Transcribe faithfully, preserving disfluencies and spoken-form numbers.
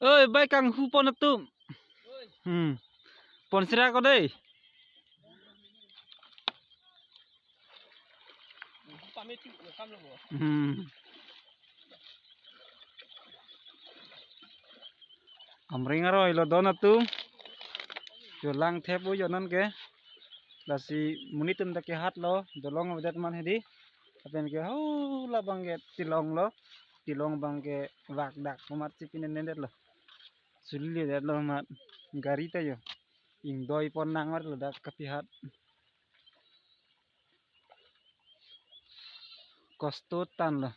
Oi, bai kanghu pon atum. Hmm. Pon sira ko dei. Hmm. Amring aroi lo don atum. Jo lang thep o jo non ke. Lasi monit atum ta kehat lo, dolong avedet man hedi. Lapen ke ho labang ke tilong lo. Tilong abang ke vak dak komat si pine nedet lo. Suli ledet lo mat gari ta jo. Ingdoi pon nang mar lo dak kapihat. Kosto tanglo.